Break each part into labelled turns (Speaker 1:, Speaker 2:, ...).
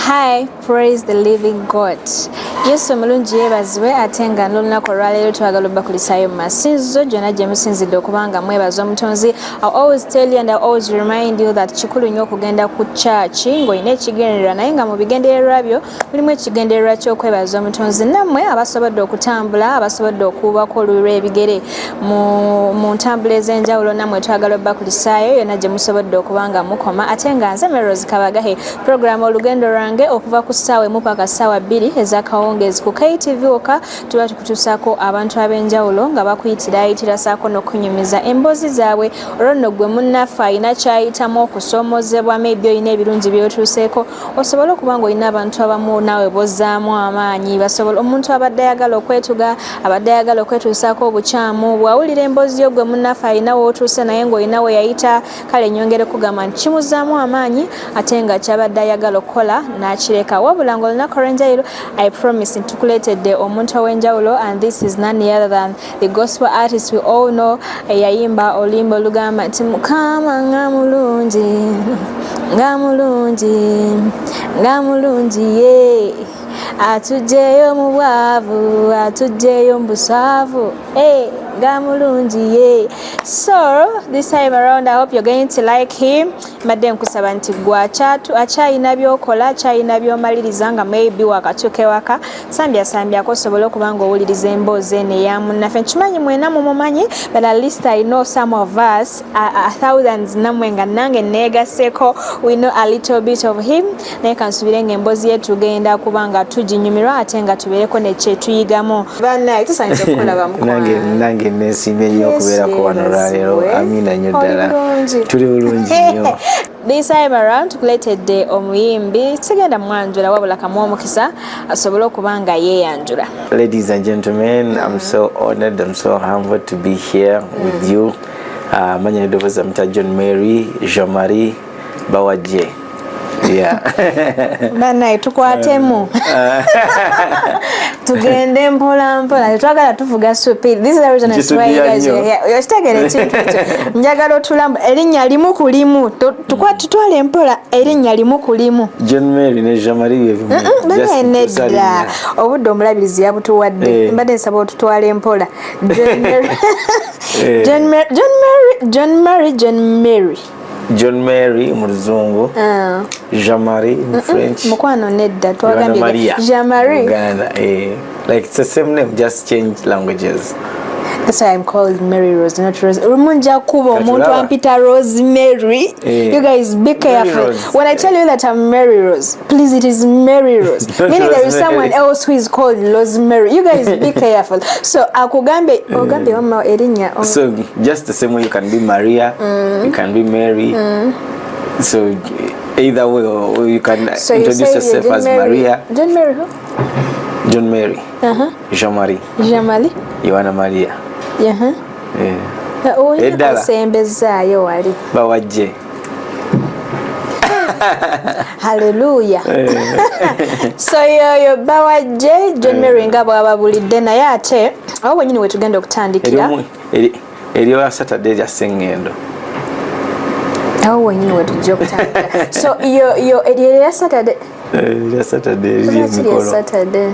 Speaker 1: Hi, praise the living God. Yesu omulungi yeebazibwe. Ate nga n'olunaku olwaleero twagala obbakulisaayo mu masinzizo gyonna gye musinzidde okuba nga mwebaza Omutonzi. I always tell you and I always remind you that kikulu nnyo okugenda ku church ng'olina ekigendererwa, naye nga mu bigendererwa byo mulimu ekigendererwa ky'okwebaza Omutonzi. Nammwe abasobodde okutambula, abasobodde okuubako oluwi lw'ebigere mu ntambula ez'enjawulo, nammwe twagala obbakulisaayo yonna gye musobodde okuba nga mukoma. Ate nga nze Merose Kabagahe, program Olugendo Lwange, okuva ku ssaawa 1 paka ssaawa 2 ez'akawungeezi ku KTV wokka, tuba tukutuusaako abantu ab'enjawulo nga bakuyitiraayitira saako n'okunyumiza emboozi zaabwe. Olwo nno gwe munnaffe alina kyayitamu okusoomozebwa, maybe olina ebirungi by'otuuseeko, osobole okuba ng'olina abantu abamu naawe bozzaamu amaanyi, basobole omuntu abadde ayagala okwetuga, abadde ayagala okwetuusaako obukyamu, bw'awulira emboozi yo, gwe munnaffe alina w'otuuse naye ng'olina we yayita, kale nyongere kugamba nti kimuzzaamu amaanyi, ate nga kyabadde ayagala okukola n'akireka. Wabula ng'olunaku olw'enjawulo, I promise nti tukuleetedde omuntu ow'enjawulo, and this is none other than the gospel artist we all know, eyayimba oluyimba olugamba nti "Mukama nga mulungi, nga mulungi, nga mulungi, ye atugyeyo mu bwavu, atugyeyo mu buswavu. Hey, nga mulungi ye." So this time around, I hope you're going to like him. Mbadde nkusaba nti gwe akyalina byokola, akyalina byomaliriza, nga maybe wakatuuka ewaka, sambyasambyako osobole okuba nga owuliriza emboozi eno eya munnaffe. Nkimanyi mwena mumumanyi, but at least I know some of us, thousands, nammwe nga nange neegasseko, we know a little bit of him. Naye kansubire nga emboozi ye tugenda kuba nga tuginyumirwa, ate nga tubeereko nekyetuyigamu. Bannaye, tusanyiza okukulaba.
Speaker 2: Nange nesiimye nnyo okubeerako wano olwaleero. Amiina nnyo ddala, tuli bulungi nnyo.
Speaker 1: This time around tukuleetedde omuyimbi, sigenda mwanjula, wabula kamuwa omukisa asobole okuba nga yeeyanjula.
Speaker 2: Ladies and gentlemen, I'm so honored, I'm so humbled to be here with you. Manya neddoboozi mita John Mary Jean Marie Bawajje. Yeah.
Speaker 1: Bannaye, tukwatemu tugende mpola mpola, tetwagala tuvuga speed. This is the reason as why you guys are here. Okitegeera ekintu ekyo? Njagala otulamba erinnya limu ku limu. Tutwale mpola, erinnya limu ku limu.
Speaker 2: John Mary ne Jean Marie byebimu.
Speaker 1: Bannaye, nedda, obudde omulabirizi yabutuwadde. Mbadde nsaba otutwale mpola. John Mary, John Mary, John Mary, John Mary, John Mary.
Speaker 2: John Mary mu Luzungu, Jean Marie in French.
Speaker 1: Mukwano, nedda.
Speaker 2: Yohana
Speaker 1: twagambye
Speaker 2: Maria.
Speaker 1: Jean Marie.
Speaker 2: Uganda, eh. Like it's the same name, just change languages.
Speaker 1: That's why I'm called Mary Rose, not Rose. Lumu nja kuba omuntu
Speaker 2: Katulaba.
Speaker 1: ampita Rosemary.
Speaker 2: Eh.
Speaker 1: You guys be careful.
Speaker 2: Rose.
Speaker 1: When I tell you that I'm Mary Rose, please, it is Mary Rose.
Speaker 2: Not
Speaker 1: Meaning there is
Speaker 2: Rosemary.
Speaker 1: someone else who is called Rosemary. You guys be careful. So akugambe ogambe wamma erinnya.
Speaker 2: So just the same way you can be Maria, you can be Mary. So either way, or you can
Speaker 1: So you
Speaker 2: introduce
Speaker 1: say
Speaker 2: yourself
Speaker 1: John
Speaker 2: as
Speaker 1: Mary,
Speaker 2: Maria,
Speaker 1: John Mary who?
Speaker 2: John Mary, Jean Marie,
Speaker 1: Jean Marie.
Speaker 2: Yohana Maria. Yeah.
Speaker 1: Olina
Speaker 2: Eddala.
Speaker 1: osembezaayo wali.
Speaker 2: Bawajje.
Speaker 1: Haleluya. So yoyo Bawajje John Mary nga bwababulidde, naye ate awo wenyini wetugenda okutandikira.
Speaker 2: Eryo Saturday lya Sseŋŋendo.
Speaker 1: Awo wenyini wetujja okutandikira. So yo eryo erya Saturday?
Speaker 2: Erya Saturday eriri
Speaker 1: Lwaki lya
Speaker 2: emikolo.
Speaker 1: Saturday?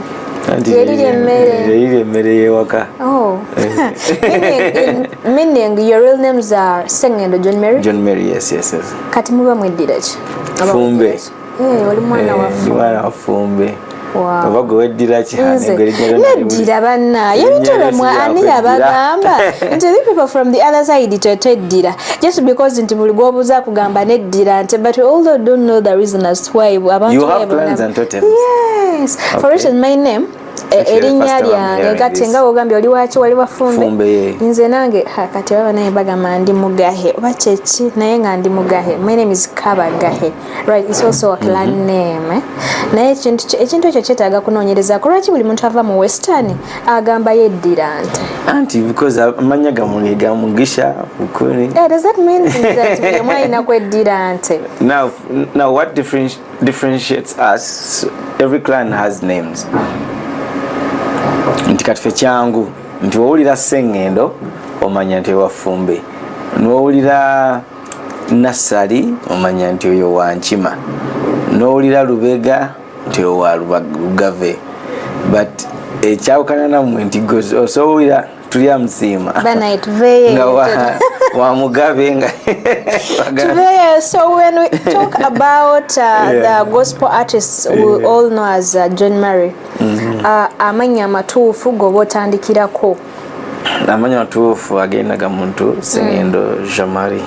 Speaker 2: Anti
Speaker 1: Lyeriri emmere.
Speaker 2: Eriri emmere y'ewaka.
Speaker 1: Oh. Meaning your real names are Sengendo John Mary?
Speaker 2: John Mary, yes.
Speaker 1: Kati muba mweddira ki? Oba
Speaker 2: Fumbe.
Speaker 1: mweddira ki? Eh, oli mwana wa
Speaker 2: Ndi
Speaker 1: Fumbe.
Speaker 2: mwana wa Fumbe.
Speaker 1: Wow.
Speaker 2: Oba gwe weddira ki?
Speaker 1: Nze neddira, bannaye, ebintu
Speaker 2: Erinnya
Speaker 1: ebyo mwe
Speaker 2: lyo
Speaker 1: ani
Speaker 2: sirya
Speaker 1: yabagamba nti the people from the other side tetweddira, just because nti buli gwobuuza kugamba neddira nti, but we also don't know the reason as to why abantu
Speaker 2: You have
Speaker 1: ebo
Speaker 2: clans and totems.
Speaker 1: Yes. For instance, my name, erinnya lyange kati nga wogambye oli waki, wali wafumbe, nze nange kati baba naye bagamba ndi Mugahe oba kyeki, naye nga ndi Mugahe. My name is Kabagahe, right? It's also a clan name, eh? Naye ekintu ekyo kyetaaga kunoonyerezaako, lwaki buli muntu ava mu Western agamba yeddira nte?
Speaker 2: Anti because amanya gammwe ga mugisha bukuni.
Speaker 1: Yeah, does that mean that buli omu alina kweddira nte?
Speaker 2: Now what differentiates us, every clan has names, nti kati fe kyangu nti wowulira Sseŋŋendo omanya nti ewafumbe, nowulira Nassali omanya nti oyo wankima, nowulira Lubega. Nti owa Lugave, but ekyawukana nammwe nti gwe osobola tulya musiima
Speaker 1: Banaye, tuveeyo.
Speaker 2: Nga wa Mugabe nga
Speaker 1: Tuveeyo. So when we talk about the gospel artists we all know as John Mary, amannya amatuufu goba otandikirako?
Speaker 2: Amanya matuufu agendaga muntu Sengendo Jean Marie.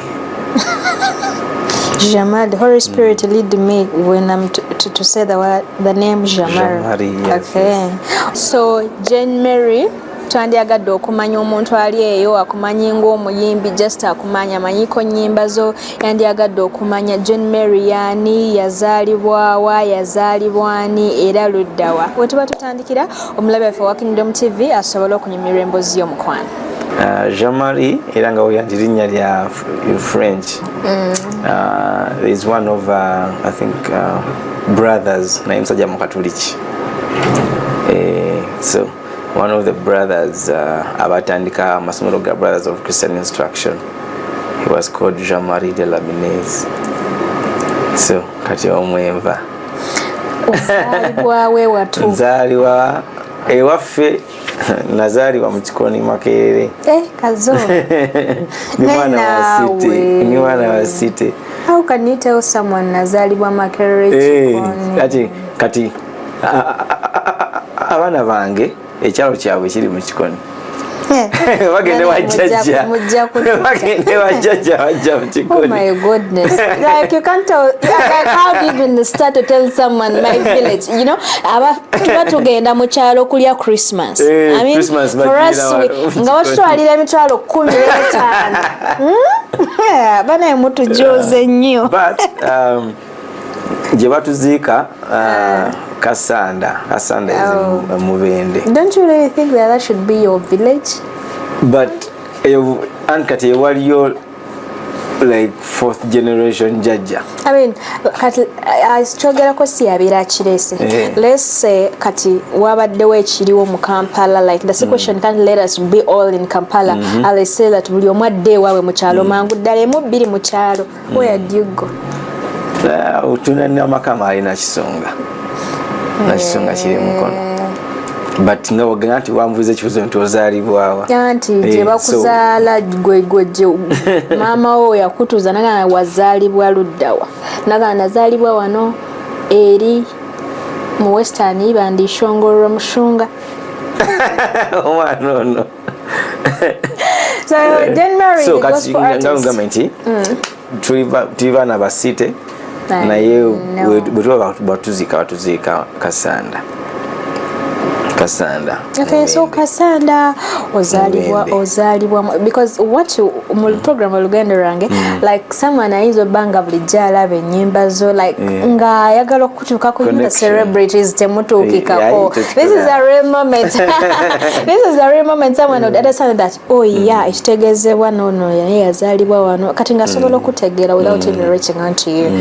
Speaker 1: Jamal, the Holy Spirit lead me when I'm to say the word, the name Jamal.
Speaker 2: Jamari, yes.
Speaker 1: Okay. So Jane Mary, twandyagadde okumanya omuntu ali eyo akumanyi ng'omuyimbi, just akumanya amanyiko nnyimba zo, yandyagadde okumanya John Mary yaani, yazaalibwawa, yazaalibwani, era luddawa? We tuba tutandikira, omulabi waffe wa Kingdom TV asobole okunyumirwa emboozi y'omukwano.
Speaker 2: Jean Marie, era nga oya nti linnya lya French. There is one of I think brothers, naye musajja mukatuliki. So one of the brothers abatandika amasomero ga Brothers of Christian Instruction, he was called Jean Marie de Lamennais. So kati omwenva.
Speaker 1: Ozaalibwawe watu?
Speaker 2: Nzaalibwa ewaffe, nazaalibwa mu Kikoni, Makerere.
Speaker 1: Eh, kazo.
Speaker 2: Ni mwana wa city.
Speaker 1: Nawe.
Speaker 2: Ni mwana wa city.
Speaker 1: How can you tell someone nazaalibwa Makerere,
Speaker 2: Eh,
Speaker 1: Kikoni?
Speaker 2: Kati abaana bange ekyalo kyabwe kiri mu Kikoni. Bagende wajjajja.
Speaker 1: Mujja kututa.
Speaker 2: Bagende wajjajja, bajja mu
Speaker 1: Oh
Speaker 2: Kikoni.
Speaker 1: my goodness. Like, you can't tell, like, how do you even start to tell someone my village? Aba tuba tugenda mu kyalo kulya Christmas.
Speaker 2: Eh,
Speaker 1: I mean,
Speaker 2: Christmas
Speaker 1: for us,
Speaker 2: bagira
Speaker 1: nga batutwalira 150,000. Yeah, banaye mutujoze nnyo.
Speaker 2: But gye batuziika, Kasanda. Kasanda is
Speaker 1: Oh.
Speaker 2: in Mubende.
Speaker 1: Don't you really think that that should be your village?
Speaker 2: But eyo anti kati ewaliyo like fourth generation jajja.
Speaker 1: I mean, kati kyogerako si yabeera akireese.
Speaker 2: Eh.
Speaker 1: Let's say kati wabaddewo ekiriwo mu Kampala, like the situation can't let us be all in Kampala. Mm-hmm. Let's say that buli omu adde ewaabwe mu kyalo mangu ddala, emu bbiri mu kyalo. Where do you go?
Speaker 2: Tulina amaka maali Nakisonga. Nakisonga kiri Mukono, but nga wogenda nti wambuuza ekibuzo nti ozaalibwawa.
Speaker 1: Anti gye
Speaker 2: Eh,
Speaker 1: bakuzaala, gwe gye maama wo yakutuuza, nagana wazaalibwa luddawa? Nagana nazaalibwa wano eri mu Western, bandishongolwa Mushunga.
Speaker 2: Omwana ono.
Speaker 1: So John Mary,
Speaker 2: So
Speaker 1: the
Speaker 2: kati
Speaker 1: gospel
Speaker 2: nga
Speaker 1: artist.
Speaker 2: ngamba nti tuli baana basite,
Speaker 1: I
Speaker 2: naye
Speaker 1: know.
Speaker 2: bwe tuba batuziika, batuziika Kasanda, Kasanda.
Speaker 1: Okay, so
Speaker 2: Mubende.
Speaker 1: Kasanda ozaalibwa
Speaker 2: Mubende.
Speaker 1: ozaalibwa because what you mu program Olugendo Lwange, like someone ayinza obba nga bulijjo alaba ennyimba zo, like nga ayagala okutuukako, you know, the
Speaker 2: Connection.
Speaker 1: celebrities temutuukikako.
Speaker 2: Yeah,
Speaker 1: This is a real moment, this is a real moment. Someone would understand that, oh yeah, ekitegeezebwa nono naye yazaalibwa wano, kati ng'asobola okutegeera without even reaching out to you.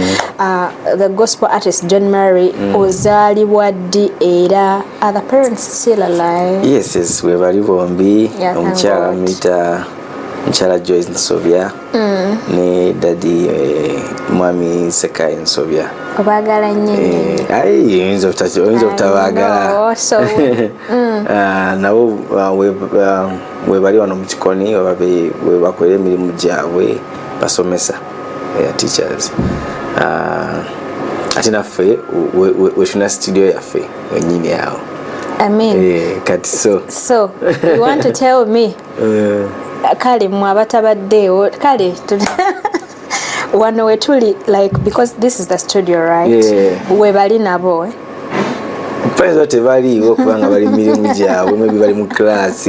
Speaker 1: The gospel artist John Mary, ozaalibwa ddi, era are the parents still alive?
Speaker 2: Yes, webali bombi.
Speaker 1: Yeah, thank
Speaker 2: Omukyala
Speaker 1: God.
Speaker 2: muyita mukyala Joyce Nsobya, ne daddy mwami Sekai Nsobya.
Speaker 1: Obaagala nnyo nnyo.
Speaker 2: Eh, ayi, oyinza obutabaagala?
Speaker 1: Know, so
Speaker 2: Ah, nabo webali wano mu Kikoni, webakolera emirimu gyabwe, basomesa. They are teachers. Ah, ate naffe wetulina studio yaffe wenyini awo.
Speaker 1: I mean,
Speaker 2: Eh, kati so
Speaker 1: so you want to tell me, kale mwe abatabaddeewo, kale wano wetuli, like, because this is the studio, right?
Speaker 2: Yeah.
Speaker 1: We bali nabo, eh?
Speaker 2: Bayinza tebaliiwo kubanga bali mirimu gyabwe, maybe bali mu class.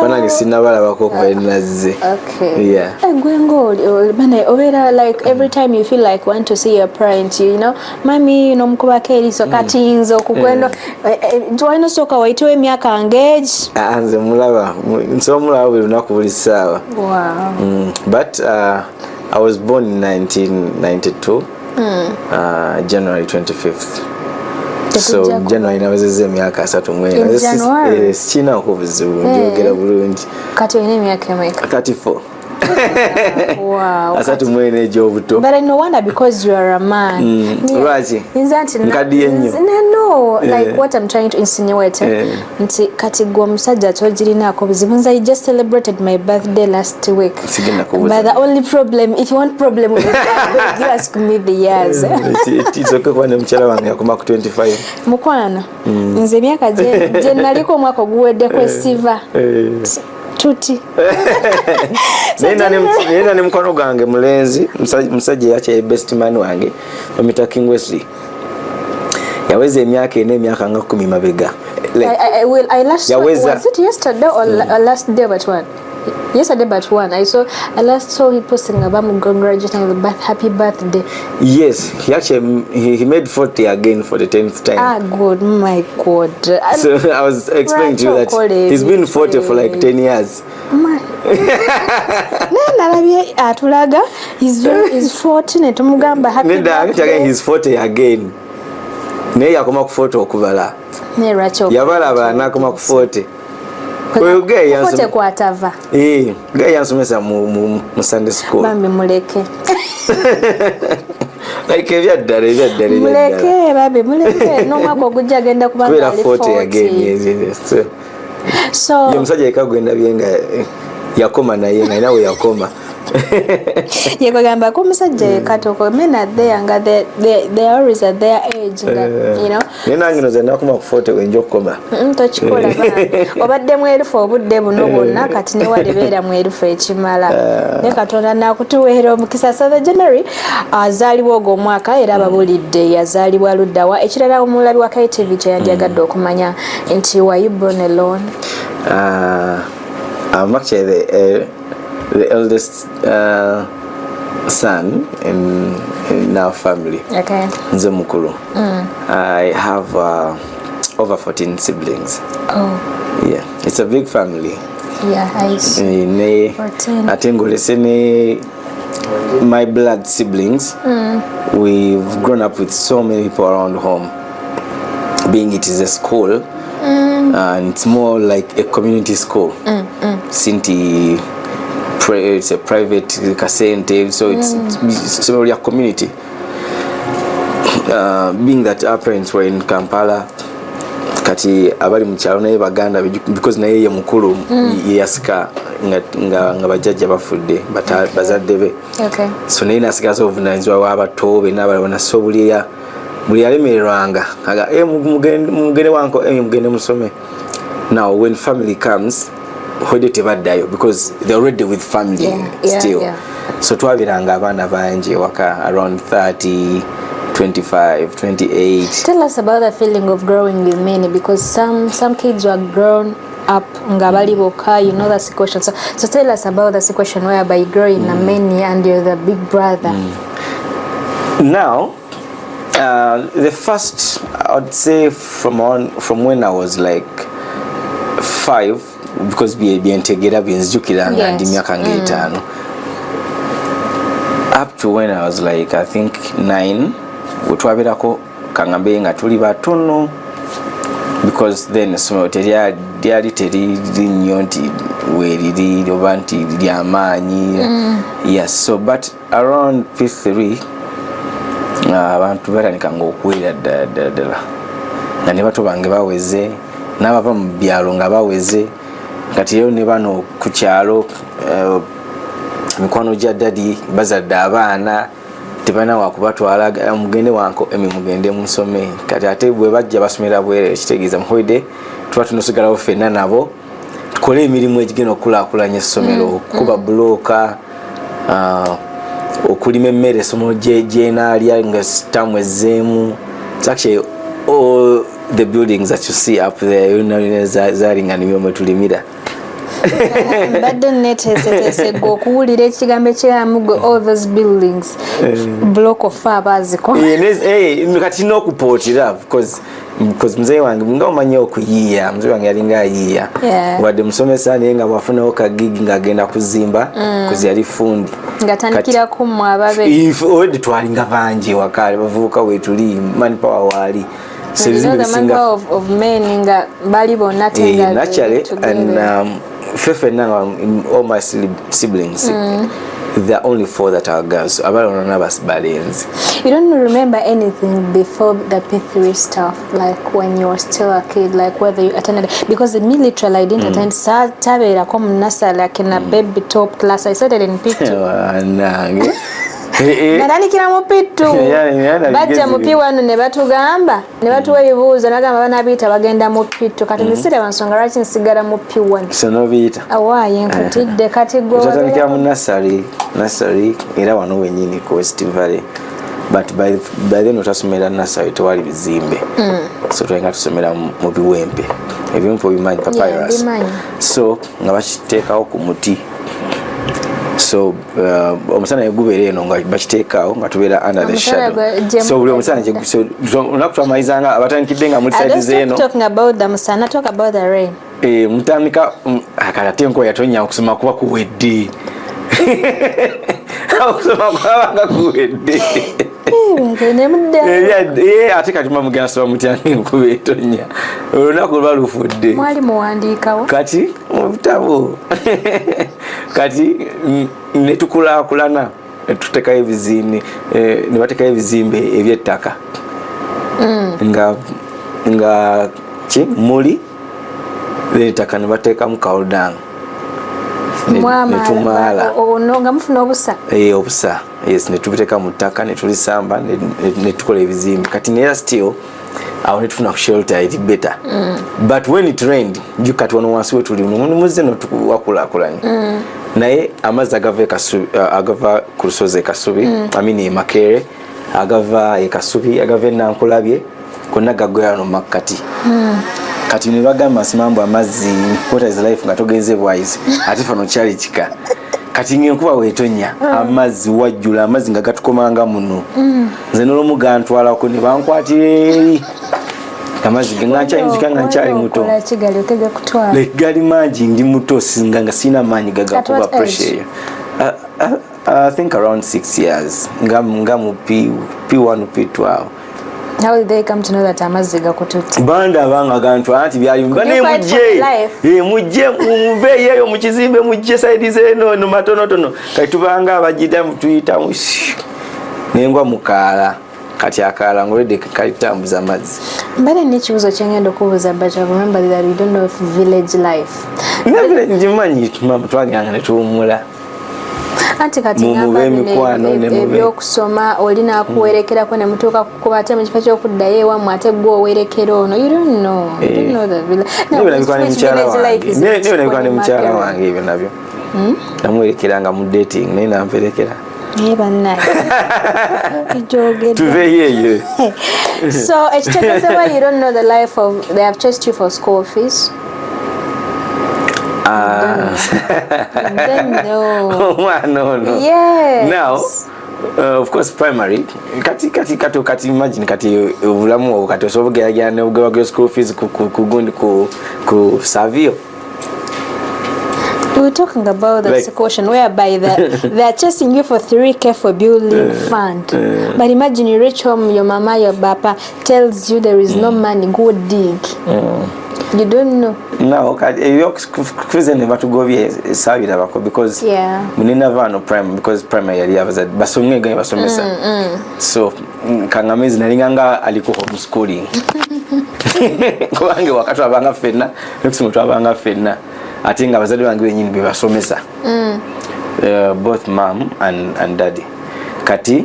Speaker 2: Banange sinnabalabako okuva enazze.
Speaker 1: Okay.
Speaker 2: Yeah.
Speaker 1: Eh, gwe ng'oli bane obeera like every time you feel like want to see your parents, mami nomukubako eriiso, kati nze okukwendo walina osooka wayitewo emyaka ng'egi.
Speaker 2: Ah, nze mulaba, nsobola mulaba buli lunaku, buli ssaawa.
Speaker 1: Wow.
Speaker 2: But I was born in 1992, January 25th. So January nawezezza emyaka 34.
Speaker 1: In January?
Speaker 2: Sikiinaako buzibu, njogera bulungi.
Speaker 1: Kati olina emyaka emeka?
Speaker 2: 34.
Speaker 1: Wow.
Speaker 2: 34 egy'obuto.
Speaker 1: But I no wonder, because you are a man.
Speaker 2: Lwaki?
Speaker 1: Nze nti
Speaker 2: Nkaddiye nnyo.
Speaker 1: No, like what I'm trying to insinuate, nti kati gwe omusajja togirinaako buzibu. Nze I just celebrated my birthday last week.
Speaker 2: Sigenda kubuuza.
Speaker 1: But the only problem, if you want problem with it, you ask me the years.
Speaker 2: It's okay kuba ne mukyala wange yakoma ku 25.
Speaker 1: Mukwano, nze emyaka gye naliko omwaka oguweddeko esiva tuti.
Speaker 2: Naye nane mukwano gwange mulenzi, musajja yakyaye best man wange, bamita King Wesley, yaweza emyaka 4 emyaka nga 10 mabega. Like,
Speaker 1: I last saw, was it yesterday or last day but one? Yesterday but one. I last saw he posting about congratulating the birth, happy birthday.
Speaker 2: Yes, he actually he made 40 again for the 10th time.
Speaker 1: Ah, good, my God.
Speaker 2: So I was explaining to you that
Speaker 1: Lwaki
Speaker 2: he's been 40 for like 10 years.
Speaker 1: Naye nalabye atulaga he's 40 ne tumugamba happy
Speaker 2: Nedda, actually
Speaker 1: birthday.
Speaker 2: Again he's 40 again, naye yakoma ku 40 okubala.
Speaker 1: Naye lwaki okola
Speaker 2: Yabalabala n'akoma ku 40. Oyo guy
Speaker 1: 40 kwatava.
Speaker 2: Eh, guy yansomesa mu Sunday school.
Speaker 1: Bambi muleke.
Speaker 2: Like ebyaddala, ebyaddala, ebyaddala.
Speaker 1: Muleke bambi, muleke, n'omwaka ogujja agenda kuba
Speaker 2: Kubeera
Speaker 1: nga ali
Speaker 2: 40 again.
Speaker 1: 40.
Speaker 2: Yes. So,
Speaker 1: So
Speaker 2: ye omusajja yekka gwendabye nga yakoma, naye nga alina we yakoma.
Speaker 1: Yekwegambako omusajja yekatoko, men are there nga they are always at their age nga
Speaker 2: Naye nange noza nakoma ku 40 wenja okukoma.
Speaker 1: Tokikola bambi. Obadde mwerufu obudde buno bwonna, kati newalibeera mwerufu ekimala, ne Katonda nakutuweera omukisa. So the January azaalibwa ogwo omwaka, era ababulidde yazaalibwa luddawa. Ekirala omulabi wa KTV kyeyandyagadde okumanya nti, were you born alone?
Speaker 2: I'm actually the eldest son in our family. Nze mukulu. I have over 14 siblings.
Speaker 1: Oh.
Speaker 2: Yeah, it's a big family.
Speaker 1: Yeah, I see.
Speaker 2: Ne
Speaker 1: 14.
Speaker 2: Ate ngolese ne my blood siblings. We've grown up with so many people around home. Being it is a school, and it's more like a community school. Sinti it's a private kasente, so it's really a community. Being that our parents were in Kampala, kati abali mu kyalo naye baganda, because naye ye mukulu, ye yasika nga bajjajja bafudde, bazadde be. So naye nasigaza obuvunanyizibwa bw'abato be n'abalala. So buli yalemererwanga aga, "Eh, mugende wanko, mugende musome." Now when family comes, holiday tebaddayo because they're already with family still. So twabiranga abaana bangi ewaka, around 30, 25, 28.
Speaker 1: Tell us about the feeling of growing with many, because some kids were grown up nga bali bokka, you know the situation. So tell us about the situation whereby you grow in a many and you're the big brother.
Speaker 2: Now, the first, I'd say from when I was like 5, because byentegeera byenzijukira nga ndi myaka ng'etaano, up to when I was like, I think, 9, wetwabeerako kangambe nga tuli batono, because then essomero lyali teriri nnyo nti weeriri oba nti lyamaanyi. Yes, so but around P3, abantu batandikanga okuwera ddala ddala ddala, nga ne bato bange baweze, n'abava mu byalo nga baweze. Kati rero ne bano ku kyalo, mikwano gya daddy bazadde abaana, tebalina wakubatwala. "Mugende wanko emi, mugende musome." Kati ate bwe bajja basomera bwerere, kitegeeza mu holiday tuba tunosigalawo ffenna nabo tukole emirimu egigenda okukulaakulanya essomero, okukuba bulooka, okulima emmere essomero gyenaalya nga sitamu ezzeemu. It's actually all the buildings that you see up there, yonna yonna zaali nga nimyo mwe tulimira.
Speaker 1: Mbadde neteeseteese gwe okuwulira ekigambo ekiramu gwe, all those buildings, block of abaaziko.
Speaker 2: Eh, kati n'okupootera because muzeeyi wange nga omanyi okuyiiya, muzeeyi wange yalinga ayiiya. Wadde musomesa, naye nga bwafunawo ka gig ng'agenda kuzimba, kuzi yali fundi.
Speaker 1: Nga tandikirako mmwe ababe.
Speaker 2: Already twalinga bangi ewaka, bavubuka wetuli, manpower waali. So
Speaker 1: You know
Speaker 2: ebizimbe
Speaker 1: the
Speaker 2: bisinga
Speaker 1: manpower of men nga bali bonna ate
Speaker 2: Eh,
Speaker 1: nga
Speaker 2: naturally
Speaker 1: together.
Speaker 2: And Ffe ffenna nga all my siblings, there are only four that are girls, abalala bonna balenzi.
Speaker 1: You don't remember anything before the P3 stuff, like when you were still a kid, like whether you attended, because me literally I didn't attend tabeerako mu nursery, like in a baby top class. I started in P2.
Speaker 2: Wanange.
Speaker 1: Natandikira mu P2.
Speaker 2: Yeah,
Speaker 1: Bajja mu
Speaker 2: bigezi.
Speaker 1: P1 ne batugamba, ne batuwa ebibuuzo, nagamba banabiyita bagenda mu P2. Kati mm nsonga lwaki nsigala mu P1.
Speaker 2: So nobiyita.
Speaker 1: Awaaye, nkutidde. Kati gwe
Speaker 2: Twatandikira mu nursery era wano wenyini ku West Valley, but by then otasomera nursery, tewali bizimbe, so twalinga tusomera mu biwempe. Ebiwempe obimanyi? Papyrus.
Speaker 1: Mbimanyi.
Speaker 2: So nga bakiteekawo ku muti, so omusana negubeera eno nga bakiteekaawo nga tubeera under the
Speaker 1: Omusana
Speaker 2: shadow.
Speaker 1: gye
Speaker 2: So buli omusana so olunaku twamalizanga abatandikidde nga muli
Speaker 1: I
Speaker 2: side
Speaker 1: don't
Speaker 2: zeeno.
Speaker 1: stop talking about the musana, talk about the rain.
Speaker 2: Eh, mutandika kati ate enkuba yatonya, okusoma kuba kuwedde, okusoma kwabanga kuwedde.
Speaker 1: Ne mudda.
Speaker 2: Ate kati mugenda soma mutya enkuba etonya? Olunaku luba lufudde.
Speaker 1: Mwali muwandiikawo?
Speaker 2: Kati mu bitabo. Kati netukulaakulana, netuteekayo ebizimbe, ne bateekayo ebizimbe ebyettaka nga ki muli ettaka ne bateekamu cow dung netumaala.
Speaker 1: Ono nga mufuna obusa.
Speaker 2: Eh, obusa, yes, netubiteeka mu ttaka netulisamba netukola ebizimbe. Kati naye still awo netufuna ku shelter eri better, but when it rained, kati wano wansi wetuli muze nowakulaakulanye, naye amazzi agava e agava ku lusozi e Kasubi, I mean e Makerere, agava e Kasubi, agava e Nankulabye, gonna gaggwera wano mu makkati. Kati ne bagamba nsimambu amazzi, water is life, nga togenze bwaizi, ate fano kyali kika. Kati ngaenkuba weetonya, amazzi wajjula, amazzi nga gatukomanga muno. Nze nolumu gantwalako ne bankwatira eri amazzi nga nkyayinzika nga nkyali muto.
Speaker 1: Okola ki galyoke gakutwala?
Speaker 2: Like gali mangi, ndi muto, singa nga sirina maanyi gagakuba.
Speaker 1: At what
Speaker 2: Pressure
Speaker 1: age?
Speaker 2: eyo. I think around 6 years, nga mu P1 P2 awo.
Speaker 1: How did they come to know that amazzi gakututte?
Speaker 2: Bandaba nga gantwala nti byali
Speaker 1: Could you fight for
Speaker 2: mujje
Speaker 1: your life?
Speaker 2: Eh, mujje muveeyo eyo mu kizimbe, mujje side zeeno no matonotono. Kati tubanga abagida tuyitamu nengwa mukaala. Kati akaala ngaolwedde kalitambuza amazzi.
Speaker 1: Mbadde nina ekibuuzo kyengenda okubuuza, but I remember that we don't know if village life.
Speaker 2: Ngimanyi mama, twagenda ne tuwummula.
Speaker 1: Anti kati
Speaker 2: Mu-
Speaker 1: ngamba
Speaker 2: mube
Speaker 1: bino
Speaker 2: emikwano ne mube-
Speaker 1: ebyokusoma, oli nakuwerekerako ne mutuuka kukuba, ate mu kifo ky'okuddayo ewammwe ate gwe owerekera ono. You don't know, you don't
Speaker 2: Eh.
Speaker 1: know the village.
Speaker 2: Naye nabikola ne mukyala wange. Naye nabikola ne mukyala wange ebyo nabyo. Namuwerekeranga mu dating, naye namperekera.
Speaker 1: Naye bannaye tujogedde.
Speaker 2: Tuveeyo eyo.
Speaker 1: So ekitegeezebwa, you don't know the life of they have chased you for school fees.
Speaker 2: Ah.
Speaker 1: You don't know.
Speaker 2: Omwana ono.
Speaker 1: Yes.
Speaker 2: Now of course primary, kati imagine kati obulamu obwo, kati osobola ogeragera neogebageyo school fees ku gundi, ku Savio.
Speaker 1: We were talking about the
Speaker 2: Like-
Speaker 1: situation whereby they are chasing you for 3K for building fund. But imagine you reach home, your mama, your papa tells you there is no money, go dig. You don't know.
Speaker 2: No, kati ebyokufize ne batugobye saabirabako because munenava wano prime, because primary yali abazadde basomye gange basomesa, so kangamezi nalinga nga aliko homeschooling, kubanga waka twabanga ffenna, nekusoma twabanga ffenna, ate nga abazadde bange benyini bebasomesa, both mom and daddy. Kati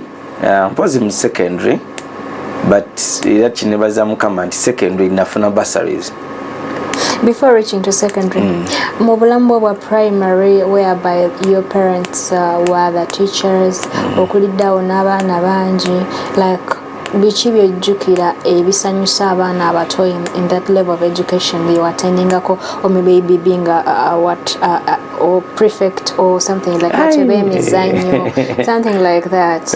Speaker 2: mpozi mu secondary, but era kinebaza Mukama nti secondary nafuna bursaries.
Speaker 1: Before reaching to secondary, mu bulamu bwo bwa primary, whereby your parents were the teachers, okuliddeawo n'abaana bangi, like biki byojjukira ebisanyusa abaana abato in that level of education you attendingako, or maybe being a what, or prefect or something like that, oba emizannyo, something like that?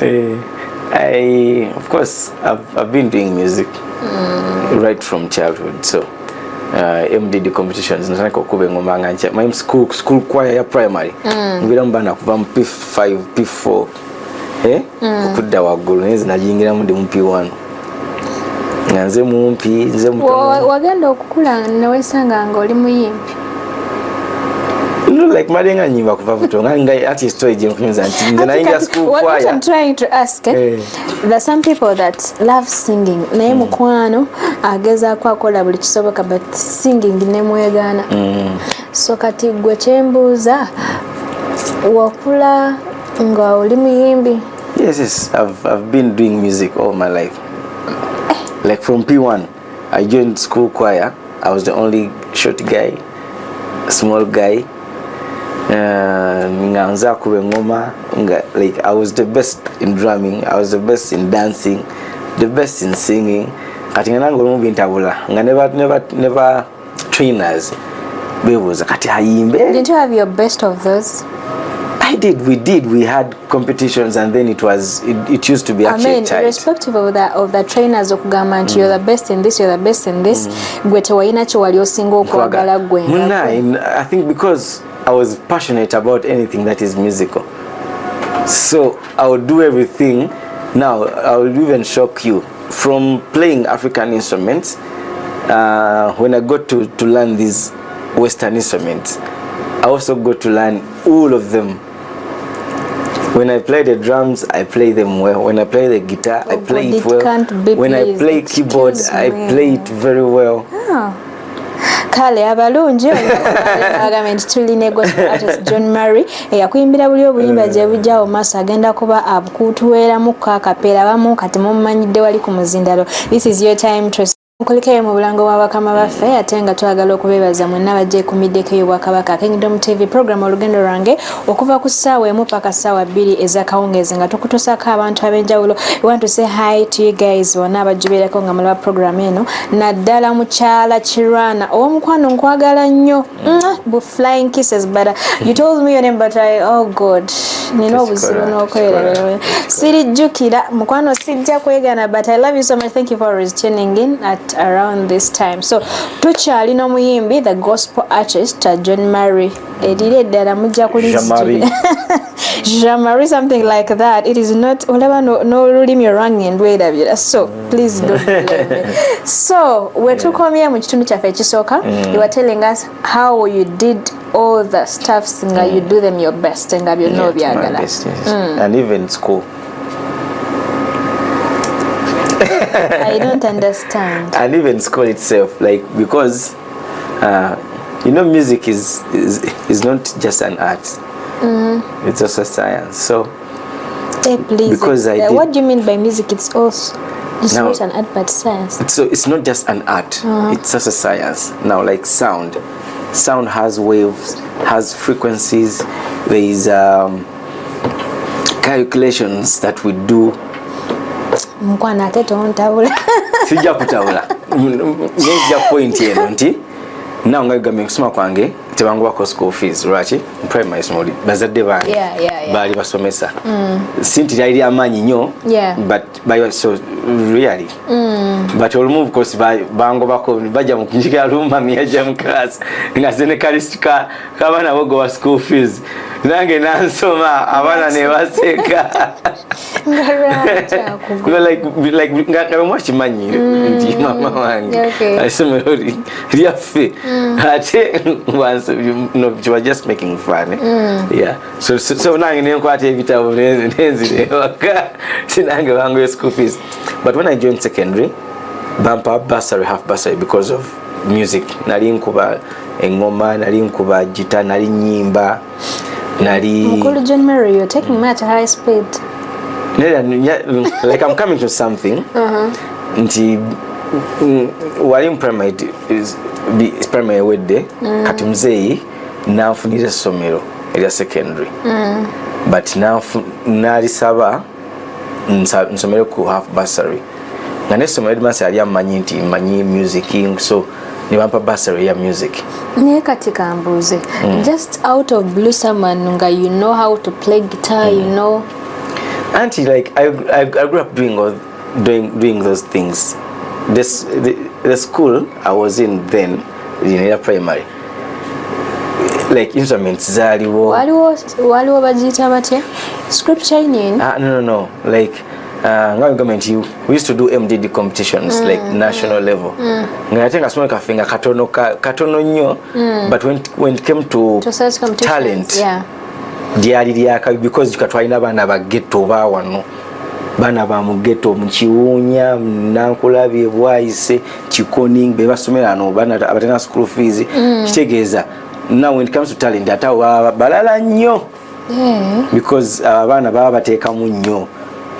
Speaker 2: I, of course, I've been doing music right from childhood. So, MDD competitions, natandika okuba engoma nga nkya. My school choir ya primary. Mbeera mu baana kuva mu P5, P4, eh? Okudda waggulu, naye nze nagiyingiramu ndi mu P1. Nga nze mumpi, nze mutono.
Speaker 1: Wagenda okukula newesanga nga oli muyimbi?
Speaker 2: No, like mbadde nga nyimba kuva buto, nga ati story gye nkunyuza nti nze nayingira school
Speaker 1: What
Speaker 2: choir.
Speaker 1: I'm trying to ask, eh?
Speaker 2: Eh.
Speaker 1: There are some people that love singing, naye mukwano agezaako akola buli kisoboka, but singing nemwegaana. So kati gwe kyembuuza, wakula nga oli muyimbi?
Speaker 2: Yes, I've been doing music all my life. Like from P1, I joined school choir. I was the only short guy, small guy. Nga nze akuba engoma nga, like, I was the best in drumming, I was the best in dancing, the best in singing. Kati nga nange olumu bintabula, nga ne ba trainers beebuuza kati ayimbe.
Speaker 1: Didn't you have your best of those?
Speaker 2: I did, we did. We had competitions and then it used to be
Speaker 1: I
Speaker 2: actually
Speaker 1: mean,
Speaker 2: tight.
Speaker 1: Irrespective of the trainers okugamba nti you're the best in this, you're the best in this, gwe tewalina kye wali osinga okwagala gwe nga
Speaker 2: Muna,
Speaker 1: gwe?
Speaker 2: I think because I was passionate about anything that is musical. So I would do everything. Now, I will even shock you. From playing African instruments, when I got to learn these Western instruments, I also got to learn all of them. When I play the drums, I play them well. When I play the guitar, I
Speaker 1: Oh
Speaker 2: play
Speaker 1: God,
Speaker 2: it
Speaker 1: it
Speaker 2: well.
Speaker 1: can't be,
Speaker 2: When I
Speaker 1: please.
Speaker 2: Play keyboard,
Speaker 1: Excuse
Speaker 2: I
Speaker 1: me.
Speaker 2: Play it very well.
Speaker 1: Kale abalungi agambe nti tuli ne gospel artist John Murray, eyakuyimbira buli obuyimba gye bujja mu maaso, agenda kuba abukutuweeramuko akapeera. Abamu kati mumumanyidde wali ku muzindalo. This is your time to nkulikeyo mu bulango bwa bakama baffe, ate nga twagala okubeebaza mwenna bajja ekumiddeko ey'Obwakabaka Kingdom TV program Olugendo Lwange, okuva ku ssaawa 1 paka ssaawa 2 ez'akawungeezi, nga tukutuusako abantu ab'enjawulo. We want to say hi to you guys bonna abajubeerako nga mulaba program eno, naddala mukyala Kirwana ow'omukwano, nkwagala nnyo. Bu flying kisses. But you told me your name, but I, oh God, nina obuzibu n'okwerabira, sirijjukira mukwano, sijja kwegana, but I love you so much. Thank you for always tuning in at around this time. So tukyalina omuyimbi, the gospel artist, John Murray, eriri eddala mujja Jean Marie, something like that. It is not, olaba n'olulimi olwange ndwerabira, so please don't blame me. So wetukomye mu kitundu kyaffe ekisooka, you were telling us how you did all the stuffs nga you do them your best, nga byonna obyagala.
Speaker 2: And even school.
Speaker 1: I don't understand.
Speaker 2: And even school itself, like, because music is not just an art. It's also science. So
Speaker 1: Hey, please.
Speaker 2: Because I did,
Speaker 1: what do you mean by music? It's also, it's now not an art but science.
Speaker 2: So it's not just an art. It's also science. Now, like sound has waves, has frequencies. There is calculations that we do.
Speaker 1: Mukwano, ate tontabula.
Speaker 2: Sijja kutabula, nzija point eno nti nawe nga gambye, okusoma kwange tebangubako school fees. Lwaki? Primary school bazadde bange baali basomesa, si nti lyali lyamaanyi nnyo, but bali, so really, but olumu of course bangobako, bajja mu lumami yajja mu class nga ze ne ka list kabaana bogoba school fees, nange nansoma, abaana ne baseka. Like nga mwakimanyi nti mama wange essomero lyaffe, ate no, she was just making fun. Yeah, so nange nenkwata ebitabo nenzira ewaka, sinange bangoye school fees. But when I joined secondary, bampa bursary, half bursary, because of music. Nali nkuba engoma, nali nkuba gita, nali nyimba, nali
Speaker 1: Mukulu John Mary, you're taking me at a high speed.
Speaker 2: Like I'm coming to something nti wali mu primary, primary ewedde, kati muzeeyi nanfunira essomero erya secondary, but nalisaba nsomere ku half bursary, nga nessomero headmaster yali amanyi nti manyi music, so ne bampa bursary ya music.
Speaker 1: Naye kati kambuuze, just out of blue, someone nga you know how to play guitar, you know.
Speaker 2: Auntie, like I grew up doing all, doing doing those things. The school I was in then, in primary, like instruments zaaliwo.
Speaker 1: Waliwo bagiyita batya, scripture union?
Speaker 2: Ah, no, like Nga ngamba nti we used to do MDD competitions like national level, nga ate nga somero kaffe nga katono, katono nnyo, but when it came to,
Speaker 1: To such competitions,
Speaker 2: talent, lyali lyakabi because ka twalina abaana ba ghetto wano, baana ba mu ghetto, mu Kiwuunya, Nankulabye, Bwayise, Kikoni, be basomera ano, baana abatena school fees. Kitegeeza now when it comes to talent, ate abo baba balala nnyo because abaana baba bateekamu nnyo.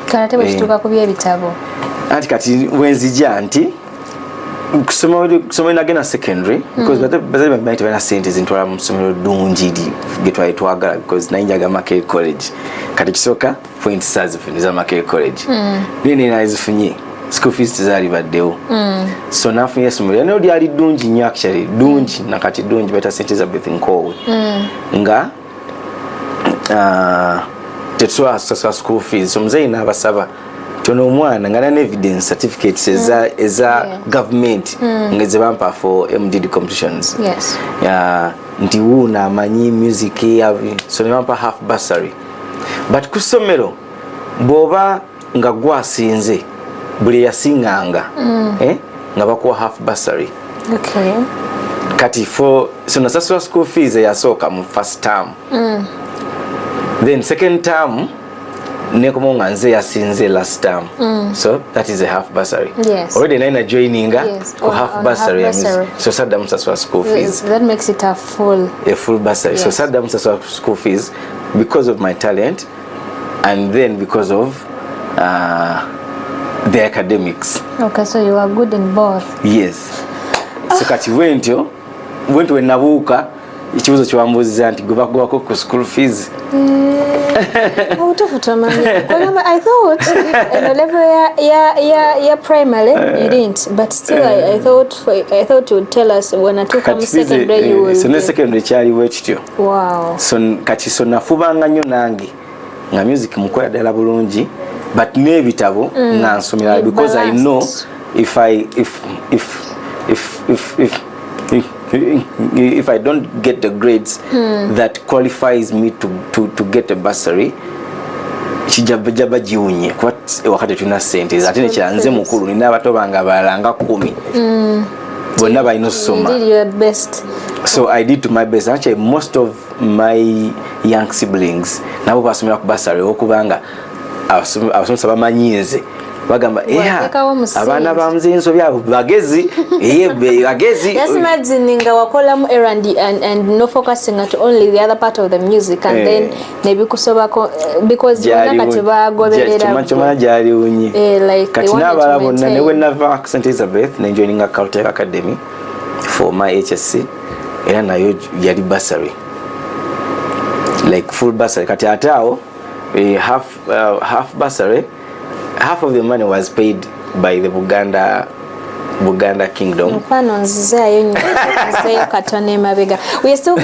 Speaker 1: Kale ate bwe kituuka ku byebitabo?
Speaker 2: Anti kati wenzija nti kusomero nagenda secondary because bazadde bange baali tebalina sente zintwala mu ssomero ddungi ge twali twagala, because naye njaga Makerere College. Kati kisooka point saazifuna eza Makerere College, naye naye nazifunye, school fees tezaali baddewo. So nafunye essomero naye lyali ddungi nnyo, actually ddungi nakati ddungi, baita St Elizabeth Nkoowe, nga tetusobola kusasula school fees. So muzeeyi n'abasaba nti ono omwana nga nana evidence, certificates eza government nga zebampa for MDD competitions, nti wuuno amanyi music, so ne bampa half bursary. But ku ssomero bw'oba nga gwasinze, buli eyasinganga, eh, nga bakuwa half bursary. Kati for so nasasula school fees eyasooka mu first term, then second term nekomawo nga nze yasinze last term, so that is a half bursary. Already naye najoininga ku half
Speaker 1: on
Speaker 2: bursary
Speaker 1: half
Speaker 2: ya music.
Speaker 1: Bursary.
Speaker 2: So saddamu sasula school fees.
Speaker 1: That makes it a full
Speaker 2: A full bursary. So saddamu sasula school fees because of my talent and then because of the academics.
Speaker 1: Okay, so you are good in both.
Speaker 2: Yes. So kati bwentyo bwentyo wenabuuka ekibuzo kyewambuuziza nti gwe bagwako ku school fees.
Speaker 1: Obutuufu tomanyi. Kwegamba I thought eno level ya primary you didn't, but still I thought you would tell us when atuuka mu
Speaker 2: Kati fees,
Speaker 1: secondary you will
Speaker 2: so ne
Speaker 1: be-
Speaker 2: secondary kyali bwe kityo. So kati so nafubanga nnyo nange nga music mukola ddala bulungi, but n'ebitabo nga nsomera
Speaker 1: You
Speaker 2: because I know
Speaker 1: balanced.
Speaker 2: If I if if if if if if I don't get the grades that qualifies me to get a bursary, kijaba giwunye kuba ewaka tetulina sente. Ate nekira nze mukulu, nina abato bange abalala nga 10, bonna balina okusoma.
Speaker 1: You did your best.
Speaker 2: So I did to my best. Actually, most of my young siblings nabo basomera ku bursary okubanga abasomesa bamanyi nze, bagamba, "Yeah,
Speaker 1: Wateekawo omusingi."
Speaker 2: abaana ba muzeeyi Nsobya abo bagezi, bagezi."
Speaker 1: Just imagine nga wakolamu errand and no focusing at only the other part of the music and then nebikusobako, because bonna kati bagoberera.
Speaker 2: Kyomanya gyaliwunye.
Speaker 1: Like they
Speaker 2: Kati
Speaker 1: wanted to
Speaker 2: n'abalala bonna ne
Speaker 1: maintain.
Speaker 2: bwe nava ku St Elizabeth nenjoininga Caltech Academy for my HSC, era nayo yali bursary, like full bursary. Kati ate awo half bursary, half of the money was paid by the Buganda Kingdom.
Speaker 1: Mukwano, nzizaayo nnyo, nzizeeyo katono emabega. We still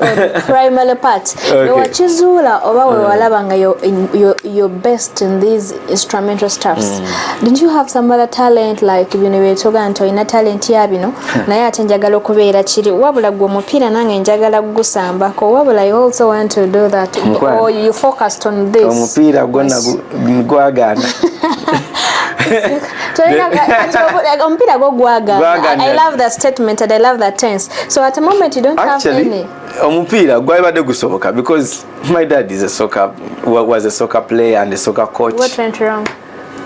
Speaker 1: on primary part.
Speaker 2: Okay.
Speaker 1: Wewakizuula oba wewalaba nga you're best in these instrumental stuffs, didn't you have some other talent, like bino byetoga nti olina talent ya bino, naye ate njagala okubeera kiri, wabula gwe omupiira nange njagala gusambako, wabula you also want to do that?
Speaker 2: Mukwano.
Speaker 1: Or you focused on this?
Speaker 2: Omupiira gwonna gwagaana.
Speaker 1: Omupiira gwo gwagaana.
Speaker 2: Gwagaana.
Speaker 1: I love that statement and I love that tense. So at the moment you don't have
Speaker 2: Actually,
Speaker 1: any.
Speaker 2: omupiira gwalibadde gusoboka because my dad is a soccer was a soccer player and a soccer coach.
Speaker 1: What went wrong?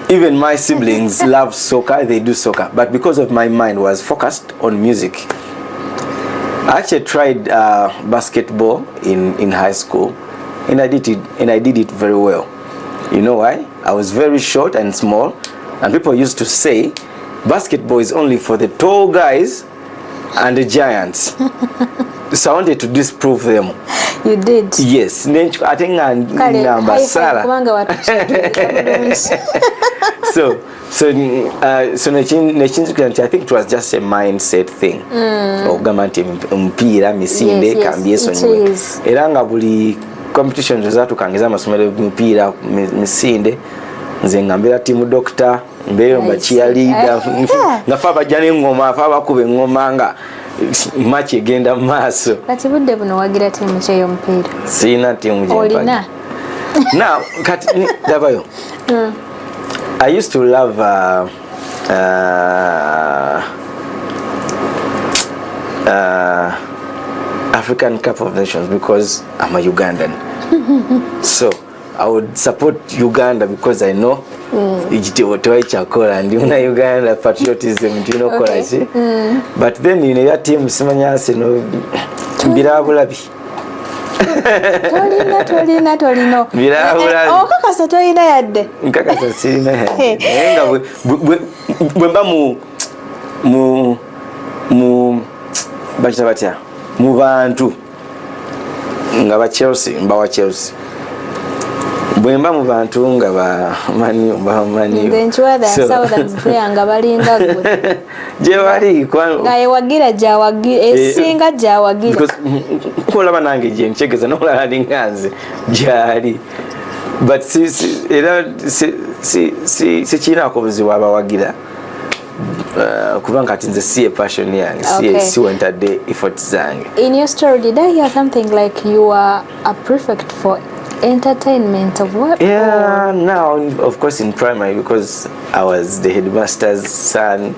Speaker 2: Even my siblings love soccer, they do soccer, but because of my mind was focused on music. I actually tried basketball in high school and I did it very well. You know why? I was very short and small, and people used to say basketball is only for the tall guys and the giants, so I wanted to disprove them.
Speaker 1: You did.
Speaker 2: Yes. Ate nga
Speaker 1: Kale,
Speaker 2: ngamba
Speaker 1: high five,
Speaker 2: sala
Speaker 1: kubanga watukyukiriza bulungi.
Speaker 2: So nekinzukira nti I think it was just a mindset thing, okugamba nti omupiira misinde kambyesonyiwe.
Speaker 1: It is.
Speaker 2: Era nga buli competition ezatuukanga ez'amasomero, emipiira, misinde, nze nga mbeera team doctor, mbeera mba
Speaker 1: I see.
Speaker 2: cheerleader, nga fe abajja n'eŋŋoma, fe abakuba eŋŋoma nga match egenda mu maaso.
Speaker 1: Kati budde buno wagira ttiimu ki ey'omupiira?
Speaker 2: Siina ttiimu gye mpagira.
Speaker 1: Olina?
Speaker 2: Now kati labayo. I used to love African Cup of Nations because I'm a Ugandan. So I would support Uganda because I know ekitebo tewali kyakola, ndi muna Uganda, patriotism tulina okukola ki. But then ino ebya team, simanya Arsenal, mbiraba bulabi.
Speaker 1: Tolina, tolina, tolina.
Speaker 2: Biraba bulabi.
Speaker 1: Okakasa tolina yadde?
Speaker 2: Nkakasa sirina yadde. Naye nga bwe mba mu bakita batya, mu bantu nga ba Chelsea, mba wa Chelsea. Bwe mba mu bantu nga ba Man U, mba Man U.
Speaker 1: Nze nkiwa the Southerns there nga balinga gwe.
Speaker 2: Gye bali.
Speaker 1: Nga yewagira gyawagira, esinga gyawagira.
Speaker 2: Because nkolaba nange gye nkyegeza n'omulala alinga nze gyali, but era sikiinaako buzibu abawagira, kubanga kati nze si passion yange, si wentadde effort zange.
Speaker 1: In your story, did I hear something like you are a prefect for entertainment of what?
Speaker 2: Yeah, now of course in primary, because I was the headmaster's son,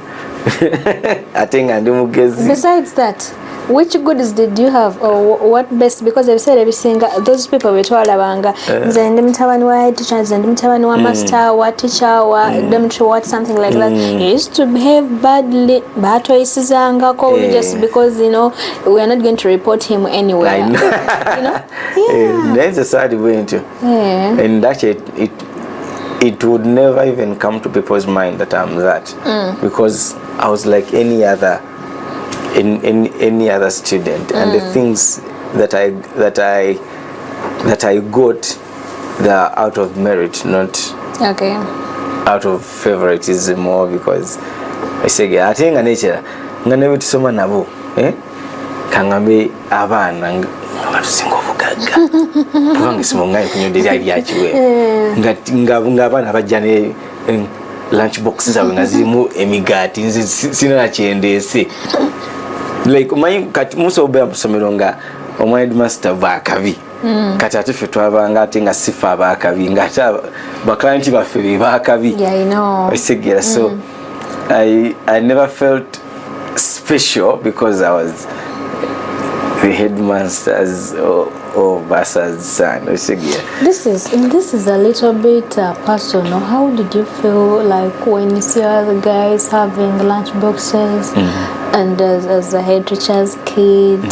Speaker 2: ate nga ndi mugezi.
Speaker 1: Besides that, which goods did you have or what best? Because ebiseera ebisinga those people betwalabanga, nze ndi mutabani wa teacher, nze ndi mutabani wa master, wa teacher, wa dormitory, what, something like that. You used to behave badly, batweyisizangako just because we are not going to report him anywhere.
Speaker 2: I know.
Speaker 1: You know?
Speaker 2: Eh, naye nze saali bwe ntyo. And actually it would never even come to people's mind that I'm that, because I was like any other student, and the things that I got, they are out of merit, not out of favoritism or because esege. Ate nga nekira nga ne betusoma nabo, eh? Kangambe abaana nga batusinga obugagga, kubanga essomero nga kunyodde lyali lyakiwe, nga abaana bajja ne lunch box zaabwe nga zirimu emigaati, nze sina nakyendeese. Like omanyi kati musobola obeera mu ssomero nga omwa headmaster bwakabi. Kati ate ffe twabanga ate nga sife abakabi, nga ate baclient baffe be bakabi.
Speaker 1: Yeah, I know.
Speaker 2: Okitegeera? So I never felt special because I was the headmaster's or bursar's son. Okitegeera?
Speaker 1: This is a little bit personal. How did you feel like when you see other guys having lunch boxes, and as a head teacher's kid,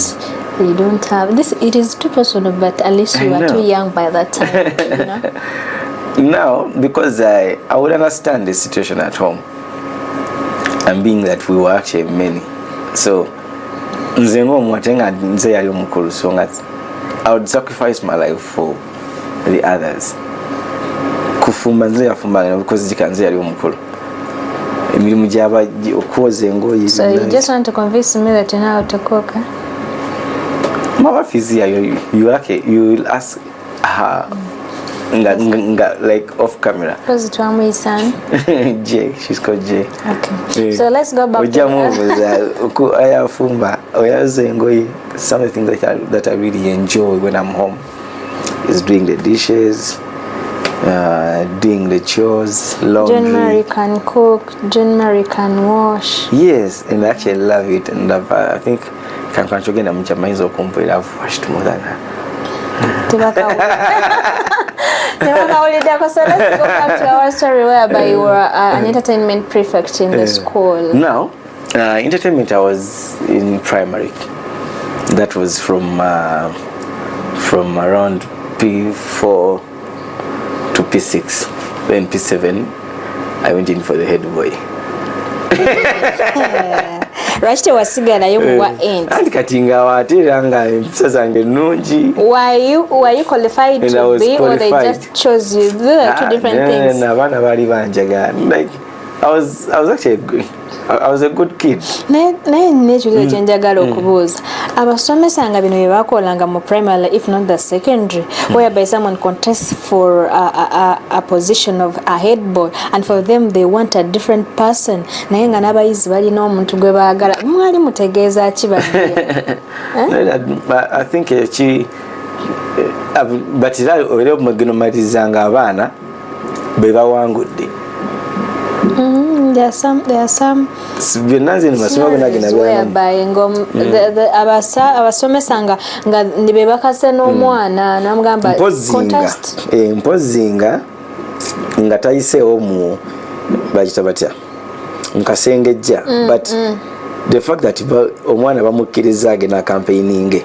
Speaker 1: you don't have this? It is too personal, but at least you
Speaker 2: I
Speaker 1: were too
Speaker 2: know.
Speaker 1: Young by that time. You know?
Speaker 2: Now, because I would understand the situation at home, and being that we were actually many, so nze ng'omu ate nga nze yali omukulu, so nga I would sacrifice my life for the others. Kufumba nze yafumbanga because jika nze yali omukulu, emirimu gyaba okwoza engoye.
Speaker 1: So you just want to convince me that you know how to cook, huh?
Speaker 2: Mama Fizia, you will ask her nga like off camera.
Speaker 1: Because twamuyisani.
Speaker 2: J, she's called J.
Speaker 1: Okay.
Speaker 2: Eh,
Speaker 1: So let's go back to
Speaker 2: ojja mubuuza ayafumba, oyaza engoye. Some of the things that I really enjoy when I'm home is doing the dishes, doing the chores, laundry.
Speaker 1: John Mary can cook. John Mary can wash.
Speaker 2: Yes, and I actually love it, and I think kankancho genda mukyama ayinza okumpulira, I've washed more than her.
Speaker 1: Tebakawuliddeko. So let's go back to our story whereby you were an entertainment prefect in the school.
Speaker 2: Now, entertainment, I was in primary. That was from around P4 to P6. Then P7, I went in for the head boy.
Speaker 1: Lwaki tewasigalayo mu bwa ent?
Speaker 2: Anti kati nga ate era nga empisa zange nnungi.
Speaker 1: Were you qualified
Speaker 2: And I
Speaker 1: to
Speaker 2: was
Speaker 1: be, or they
Speaker 2: qualified.
Speaker 1: Just chose you? Those are two
Speaker 2: Ah,
Speaker 1: different
Speaker 2: no,
Speaker 1: things.
Speaker 2: no, abaana baali banjagala. Like I was actually I was a good kid.
Speaker 1: Naye nina ekibuuzo kye njagala okubuuza abasomesa nga bino bye bakolanga mu primary, if not the secondary, whereby someone contests for a position of a head boy, and for them they want a different person, naye nga n'abayizi balina omuntu gwe baagala, mwali mutegeeza ki babiri?
Speaker 2: No, I think eki but era era omugeno malirizanga abaana be bawangudde.
Speaker 1: There are some
Speaker 2: Byonna nze masomero gonna
Speaker 1: scenarios whereby abasomesa nga be bakase n'omwana namugamba contest.
Speaker 2: Mpozzi nga tayiseewo mu bakita batya mukasengejja, but the fact that omwana bamukkiriza agenda campaigning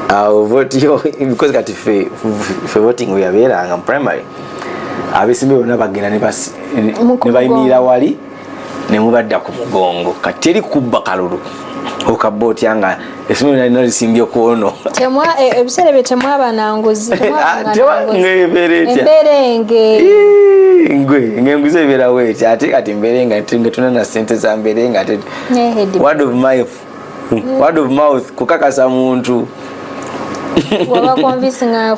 Speaker 2: awo vote yo, because kati fe voting we yabeeranga mu primary, abesimbi bonna bagenda ne bayimirira wali ne mubadda ku mugongo. Kati teri kubba kalulu, okabba otya nga essomero lyonna lisimbye ku ono?
Speaker 1: Ebiseera bye temwaba nanguzi.
Speaker 2: Ah, ng'ebeera etya?
Speaker 1: Emberenge.
Speaker 2: Ii, ngwe ng'enguzi ebeerawo etya? Ate kati mbeerenga nga tuna na sente za mbeerenga ate
Speaker 1: Ne head.
Speaker 2: Word of mouth, word of mouth, kukakasa muntu.
Speaker 1: Waba convince nga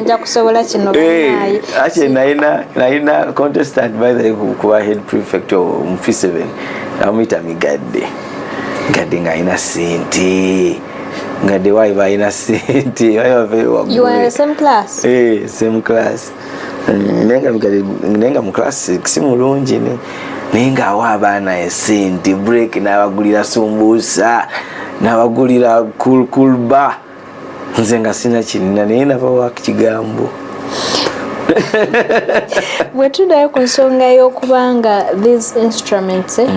Speaker 1: nja kusobola kino.
Speaker 2: Eh,
Speaker 1: banaye.
Speaker 2: Actually nalina contestant, by the way, kuba head prefect mu P7, amuyita Migadde. Gadde ng'alina sente, Gadde waayi balina sente, waayi bava waggulu.
Speaker 1: You are in the same class?
Speaker 2: Eh, same class. Naye nga Migadde, naye nga mu class si mulungi naye ng'awa abaana esente break, n'abagulira sumbuusa, n'abagulira kulba. Nze nga sina kinina, naye nabawa kigambo.
Speaker 1: Bwe tuddayo ku nsonga y'okubanga these instruments, eh,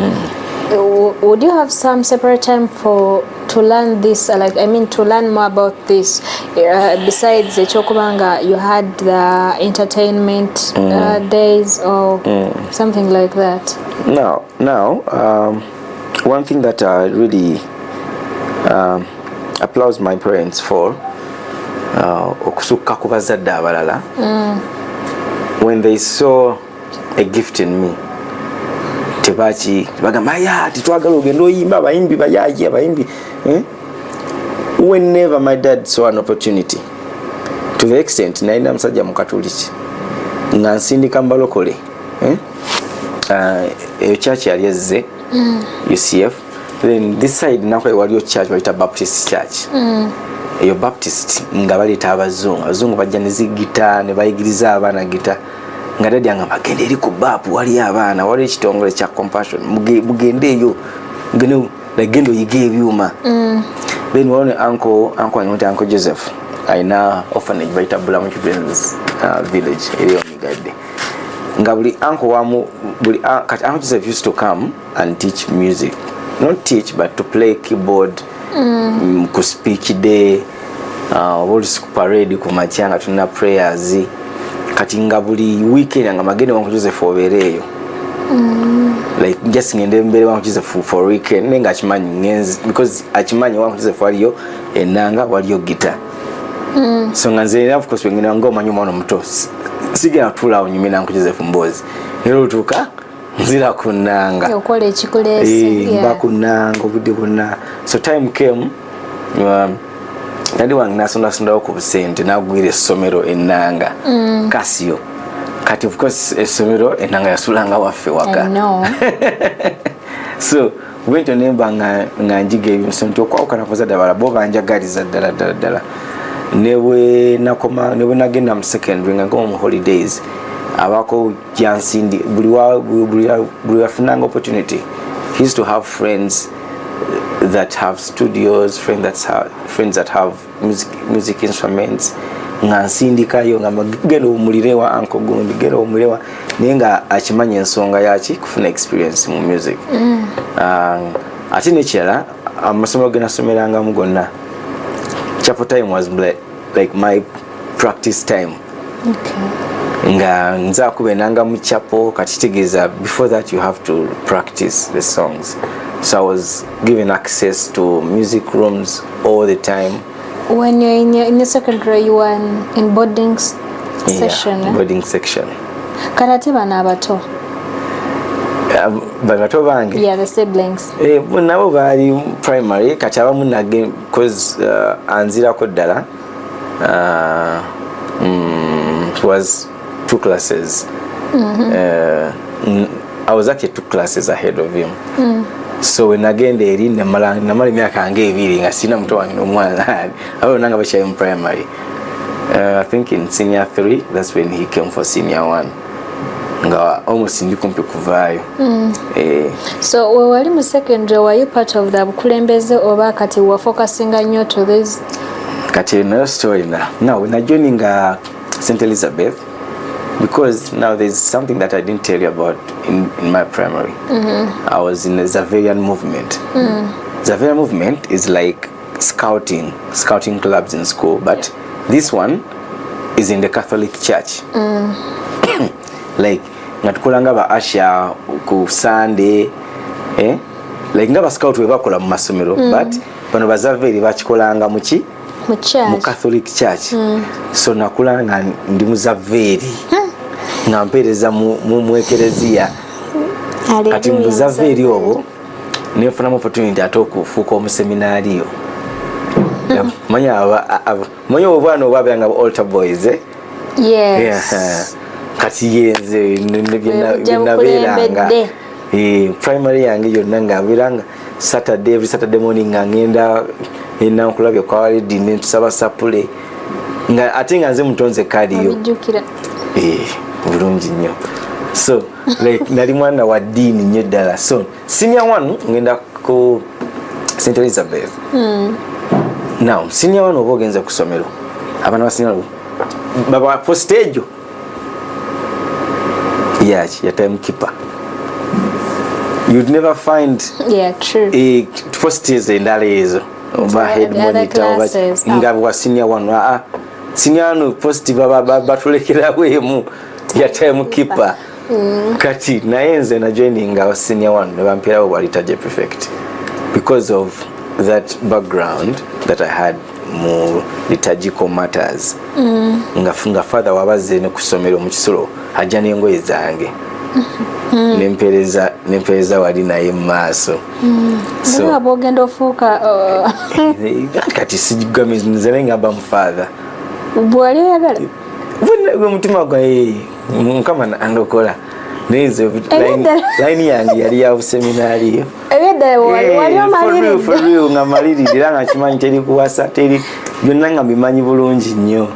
Speaker 1: would you have some separate time for to learn this, like, I mean, to learn more about this, besides ekyokubanga you had the entertainment days or something like that?
Speaker 2: Now, one thing that I really applaud my parents for, okusukka ku bazadde abalala, when they saw a gift in me, tebaki bagamba aya tetwagala ogenda oyimba abayimbi bayayi abayimbi, eh? Whenever my dad saw an opportunity, to the extent nalina musajja mukatuliki nga nsindika mubalokole, eh? Eyo church yali ezze UCF. Then this side nako waliyo church bayita Baptist Church. Eyo Baptist nga baleeta abazungu, abazungu bajja ne zigita ne bayigiriza abaana gita. Nga daddy angamba, "Genda eri ku BAP, waliyo abaana, waliyo ekitongole kya Compassion, mugende eyo, mugende, like, genda oyige ebyuma." Then waliwo ne uncle wange nti Uncle Joseph alina orphanage bayita Bulamu Children's Village eriyo Migadde. Nga buli uncle wamu buli kati Uncle Joseph used to come and teach music, not teach but to play keyboard ku speech day, oba olusi ku parade ku makya nga tulina prayers. Kati nga buli weekend nga magende Uncle Joseph obeere eyo, like just ngende mbeere Uncle Joseph for weekend. Naye nga akimanyi ngenzi because akimanyi Uncle Joseph waliyo enanga, waliyo guitar. So nga nze of course wengenda nga omanyi omwana omuto, sigenda kutuula awo nyumye na Uncle Joseph mboozi, era olutuuka nzira ku nnanga.
Speaker 1: Okola ekikuleese.
Speaker 2: Eh, mba ku nnanga obudde bwonna. So time came, daddy wange nasondasondawo ku busente nagwira essomero ennanga Casio. Kati of course essomero ennanga yasulanga waffe waka.
Speaker 1: I know.
Speaker 2: So bwentyo nemba nga njiga ebyo. So nti okwawukana ku bazadde abalala, bo banjagaliza ddala ddala ddala. Ne bwe nakoma, ne bwe nagenda mu secondary, nga ngoma mu holidays abako jansindi buli wafunanga opportunity. He used to have friends that have studios, friends that have music instruments, nga nsindikayo nga genda owumulire wa uncle gundi, genda owumulire wa, naye nga akimanyi ensonga yaki kufuna experience mu music. Ate nekirala, amasomero ge nasomerangamu gonna, chapel time was like my practice time. Nga nze akuba enanga mu chapel. Kati kitegeeza before that you have to practice the songs, so I was given access to music rooms all the time.
Speaker 1: When you're in your secondary, you were in boarding session,
Speaker 2: Yeah,
Speaker 1: eh?
Speaker 2: Boarding section.
Speaker 1: Kati ate bano abato?
Speaker 2: Bato bange?
Speaker 1: Yeah, the siblings.
Speaker 2: Eh, nabo baali primary. Kati abamu nage cause anzirako ddala, it was two classes. I was actually two classes ahead of him. So we nagenda eri namala emyaka nga 2 nga sina muto wange n'omwana, abo bonna nga bakyali mu primary. I think in senior 3, that's when he came for senior 1. Nga almost ndi kumpi kuvaayo. Eh.
Speaker 1: So we wali mu secondary, were you part of the bukulembeze oba kati wa focusinga nnyo to this?
Speaker 2: Kati nayo story na now when I joining St Elizabeth, because now there's something that I didn't tell you about in my primary. I was in the Xaverian movement. Xaverian movement is like scouting clubs in school, but this one is in the Catholic Church. Like nga tukola nga ba usher ku Sunday, eh? Like nga ba scout we bakola mu masomero, but bano bazaveri bakikolanga muki?
Speaker 1: Mu church.
Speaker 2: Mu Catholic Church. So nakula nga ndi muzaveri, nga mpeereza mu ekereziya. Kati mu buzaveri obwo nenfunamu opportunity ate okufuuka omuseminaariyo. Manyi obwana obwabeera nga altar boys, eh?
Speaker 1: Yes.
Speaker 2: Yeah. Kati yenze
Speaker 1: Bwe
Speaker 2: byenabeeranga
Speaker 1: bukulembedde.
Speaker 2: Primary yange yonna nga abeeranga Saturday, every Saturday morning nga ngenda enankulabye kwa walidi netusaba sapule, nga ate nga nze mutonze kaliyo.
Speaker 1: Obijjukira?
Speaker 2: Eh, bulungi nnyo. So like nali mwana wa ddiini nnyo ddala. So senior one ngenda ku St Elizabeth. Now senior one oba ogenze ku ssomero, abaana ba senior one baba post egyo yaki ya time keeper. You'd never find
Speaker 1: Yeah, true.
Speaker 2: Post ezo endala ezo oba head
Speaker 1: The other
Speaker 2: monitor oba
Speaker 1: classes.
Speaker 2: nga bwa senior one. Aa, senior one post baba batulekerawo emu ya time keeper. Kati naye nze na joininga senior one ne bamperawo bwa liturgy prefect because of that background that I had mu liturgical matters. Nga father wabazze ne ku ssomero mu kisulo ajja n'engoye zange, nempereza wali naye mu maaso.
Speaker 1: So
Speaker 2: So
Speaker 1: bwogenda ofuuka
Speaker 2: kati sigame nze naye ngamba mu father.
Speaker 1: Bwali oyagala.
Speaker 2: Gwe mutima gwa Mukama andokola, naye nze
Speaker 1: Ebyeddala.
Speaker 2: Line yange yali ya buseminaariyo.
Speaker 1: Ebyeddala, wali omaliridde.
Speaker 2: For real, nga maliridde era nga kimanyi teri kuwasa, teri byonna, nga mbimanyi bulungi nnyo.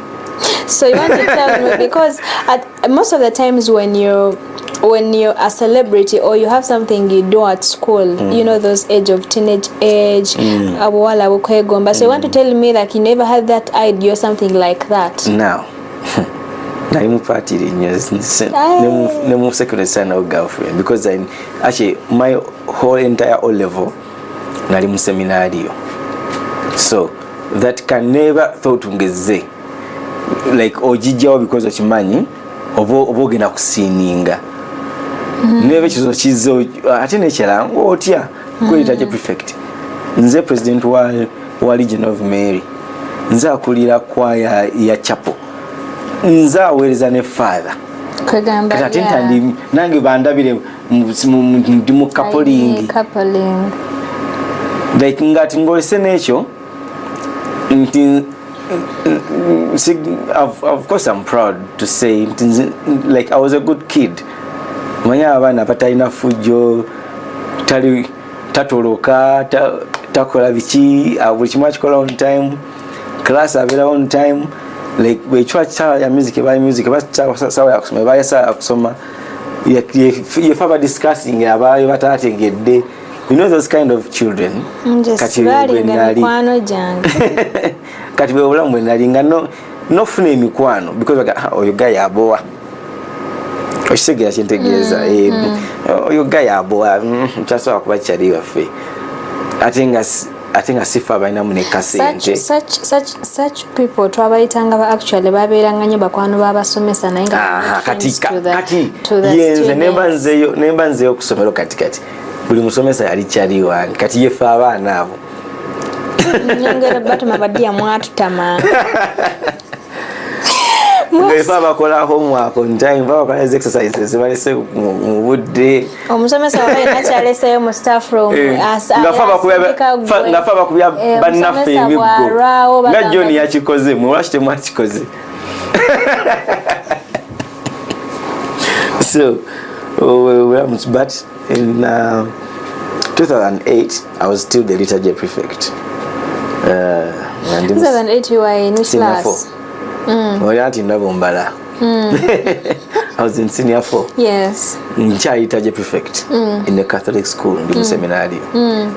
Speaker 1: So you want to tell me, because most of the times when you're a celebrity or you have something you do at school, you know those age of teenage age, abawala bukwegomba. So you want to tell me like you never had that idea or something like that?
Speaker 2: Now nali mupatiri nnyo
Speaker 1: Aye.
Speaker 2: ne mu secondary sana girlfriend, because I, actually my whole entire O level nali mu seminario, so that can never thought ngeze like ogijjawo because okimanyi oba ogenda kusiininga neba ekizo kizze. Ate nekyala otya kweyita prefect, nze president wa Legion of Mary, nze akulira kwaya ya chapel, nze aweereza ne father.
Speaker 1: Kwegamba
Speaker 2: Kati ate
Speaker 1: yeah.
Speaker 2: ntandi nange bandabire ndi mu coupling.
Speaker 1: Coupling.
Speaker 2: Like ngati ngolese n'ekyo nti of course I'm proud to say nti like I was a good kid. Manyi abaana batalina fujjo, tali tatoloka, takola biki, buli kimu akikola on time, class abeera on time, like bwekiba sawa ya music eba music, eba sawa ya kusoma eba sawa ya kusoma. Yefe aba discussing abayo batategedde, you know those kind of children.
Speaker 1: Nje
Speaker 2: Kati bwe
Speaker 1: sibalinga
Speaker 2: nali
Speaker 1: mikwano gyange.
Speaker 2: Kati bwe obulamu bwe nali nga nofuna emikwano because baga, "Ah, oyo guy abowa." Okitegeera kyentegeeza? Eh, oyo guy abowa, kyasobola kuba kyali waffe, ate nga sifa abalinamu ne kasente.
Speaker 1: Such people twabayitanga ba actually babeeranga nnyo bakwano b'abasomesa, naye nga
Speaker 2: Aha, kati
Speaker 1: friends to the-
Speaker 2: kati
Speaker 1: to the
Speaker 2: yenze nemba
Speaker 1: students.
Speaker 2: nzeyo ku ssomero, kati buli musomesa yali kyali wange. Kati yefe abaana abo.
Speaker 1: Nyongera batuma badiya mwatutama.
Speaker 2: Efe abakola homework on time, babakola ezi exercises balese mu budde.
Speaker 1: Omusomesa waba yina kyaleseyo mu staff room,
Speaker 2: Eh, nga fe
Speaker 1: asindika gwe.
Speaker 2: nga fe abakubya
Speaker 1: Eh,
Speaker 2: bannaffe
Speaker 1: omusomesa
Speaker 2: emiggo
Speaker 1: bw'alwawo
Speaker 2: nga
Speaker 1: bagamba
Speaker 2: John yakikoze, mwe lwaki temwakikoze? So oh, but in 2008 I was still the liturgy prefect. Nga ndi
Speaker 1: 2008 you were in which
Speaker 2: senior
Speaker 1: class?
Speaker 2: four. Oli anti ndaba ombala. I was in senior 4.
Speaker 1: Yes.
Speaker 2: Nkyayita je prefect in a Catholic school, ndi mu seminario.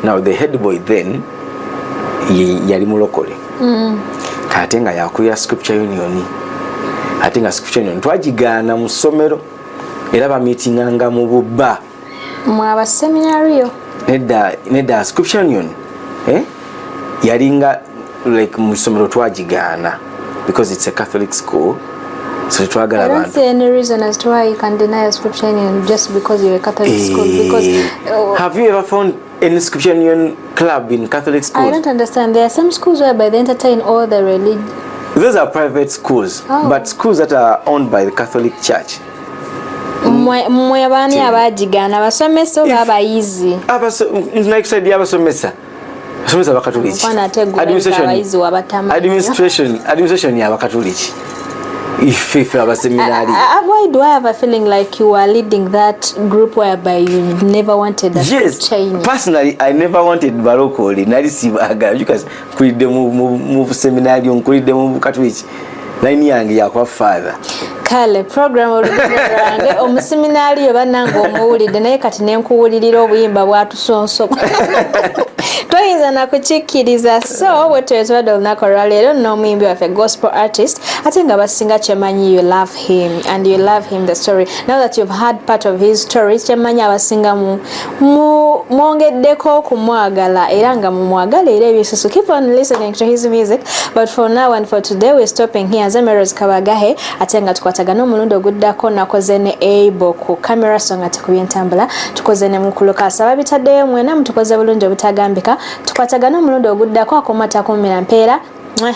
Speaker 2: Now the head boy then yali mulokole, ate nga yakulira Scripture Union, ate nga Scripture Union twagigaana mu ssomero era bamitinganga mu bubba.
Speaker 1: Mwaba seminario?
Speaker 2: Nedda, nedda, Scripture Union, eh? Yalinga like mu ssomero twagigaana because it's a Catholic school, so tetwagala
Speaker 1: I don't
Speaker 2: bantu.
Speaker 1: See any reason as to why you can deny a Scripture Union just because you're a Catholic school. Because
Speaker 2: Have you ever found any Scripture Union club in Catholic
Speaker 1: I
Speaker 2: schools?
Speaker 1: Don't understand. There are some schools whereby they entertain all the religion.
Speaker 2: Those are private schools,
Speaker 1: Oh.
Speaker 2: but schools that are owned by the Catholic Church.
Speaker 1: Mmwe baani abaagigaana, abasomesa oba abayizi?
Speaker 2: Like side y'abasomesa, abasomesa abakatoliki.
Speaker 1: Mukwano, ate gwe abayizi wabatamanyi.
Speaker 2: Administration y'abakatoliki, ife abaseminari.
Speaker 1: Why do I have a feeling like you are leading that group whereby you never wanted a
Speaker 2: Yes.
Speaker 1: Scripture Union?
Speaker 2: Personally, I never wanted balokole, nali sibaagala because nkulidde mu seminario, nkulidde mu bukatoliki, line yange yakuba father.
Speaker 1: Kale program olugendo lwange omuseminario bannange omuwulidde, naye kati nenkuwulirira obuyimba bwatusonsoka toyinza nakukikkiriza. So bwe tubadde olunaku olwaleero n'omuyimbi waffe, gospel artist, ate nga basinga kyemanyi you love him and you love him the story. Now that you've had part of his story, kyemanyi abasinga mwongeddeko okumwagala era nga mumwagala era ebisusu. Keep on listening to his music, but for now and for today we're stopping here. Nze Meros Kabagahe, ate nga tukwatagana omulundi oguddako. Nakoze ne Able ku camera, so nga tekubye entambula, tukoze ne mukulu Kaasa, babitaddeyo mwena mutukoze bulungi obutagambika. Tukwatagana omulundi oguddako. Akomatakumira mpeera. Mwah.